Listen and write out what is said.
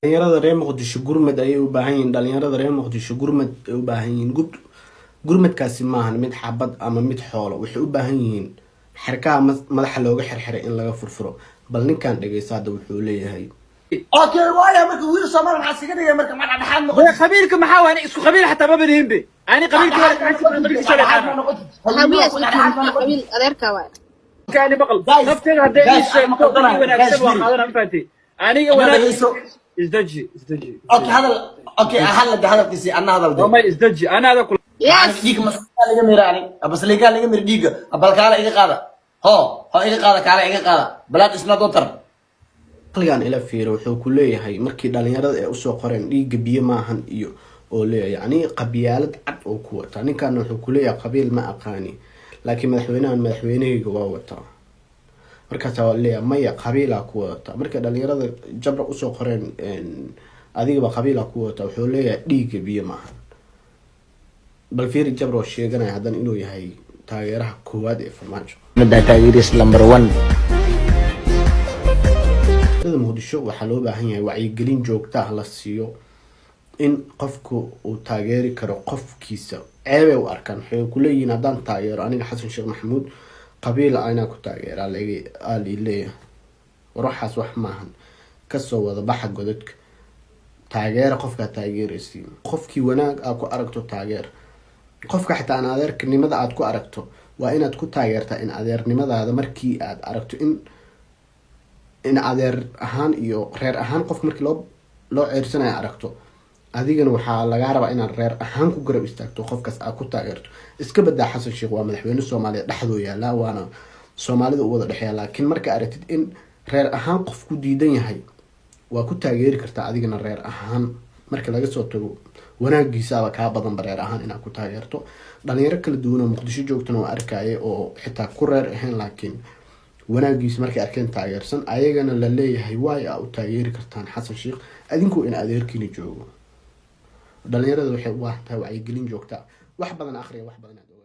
Dhalinyarada reer Muqdisho gurmad ayay u baahan yihiin. Dhalinyarada reer Muqdisho gurmad ay u baahan yihiin. Gurmadkaasi maahan mid xabad ama mid xoolo. Waxay u baahan yihiin xarkaha madaxa looga xirxiray in laga furfuro. Bal ninkan dhegeysa hadda wuxuu leeyahay. Okay, waaya, marka wiil Soomaali maxaa iskaga dhigay marka ma dhexdhexaad noqon? Qabiilka maxaa waa? Isku qabiil xataa ma banihin be. Ani qabiilka Qabiil isku qabiil adeerka waay. Kaani maqal nafteeda hadday ii sheegto wanaagsan waa qaadana, ma fahanti? Aniga wanaag, isdaji, isdaji. Okay, hadal. Okay, hadal de, hadalkiisi anna hadal de. May, isdaji, ana ada kula. Yes. Dhiigga masliigaa laga mira, ani basliigaa laga mira dhiigga. Bal kaala iga qaada, ho ho, iga qaada, kaala iga qaada. Blood is not water. Aqligan ila fiiro. Wuxuu ku leeyahay markii dhalinyarada ay usoo qoreen dhiigga biyo maahan iyo oo leeyahay, yacni qabyaalad cad oo ku wataa. Ninkan wuxuu ku leeyahay qabiil ma aqaani, laakiin madaxweynahan madaxweynahayga waa wataa. Markaasa waa leeyahay maya, qabiilaa ku wadataa. Markay dhalinyarada Jabra usoo qoreen adigaba qabiilaa ku wadataa, wuxuu leeyahay dhiigga biyo maahan. Bal fiiri Jabra oo sheeganaya haddana inuu yahay taageeraha koowaad ee Farmaajo. Midda taageeris number 1. Magaalada Muqdisho waxaa loo baahan yahay wacyigelin joogta ah la siiyo in qofku uu taageeri karo qofkiisa. Ceebay u arkaan, waxay kuleeyihiin haddaan taageero aniga Xasan Sheekh Maxamuud, qabiil anaa ku taageeraa leeyahay. War waxaas wax maahan. Kasoo wada baxa godadka, taageera qofkaa taageeraysiin. Qofkii wanaag aa ku aragto taageer. Qofka xitaa aan adeerkanimada aad ku aragto waa inaad ku taageertaa in adeernimadaada. Markii aad aragto in adeer ahaan iyo reer ahaan qof markii loo ceersanayo aragto, adigana waxaa lagaa rabaa inaad reer ahaan ku garab istaagto qofkaas, aad ku taageerto. Iska badaa Xasan Sheekh, waa madaxweyne Soomaaliya dhexdoo yaala, waana Soomaalida u wada dhexeeya. Laakiin marka aragtid in reer ahaan qof ku diidan yahay, waa ku taageeri kartaa adigana reer ahaan. Marka laga soo tago wanaagiisaaba kaa badanba reer ahaan inaad ku taageerto. Dhalinyaro kala duwan oo Muqdisho joogtana waa arkaya oo xitaa ku reer ahayn, laakiin wanaagiisa markay arkeen taageersan. Ayagana la leeyahay waay aa u taageeri kartaan Xasan Sheekh adinkoo in adeerkiina joogo. Dhalinyarada waxay u baahan tahay wacyigelin joogta. Wax badan akhriya, wax badan aad ogaan.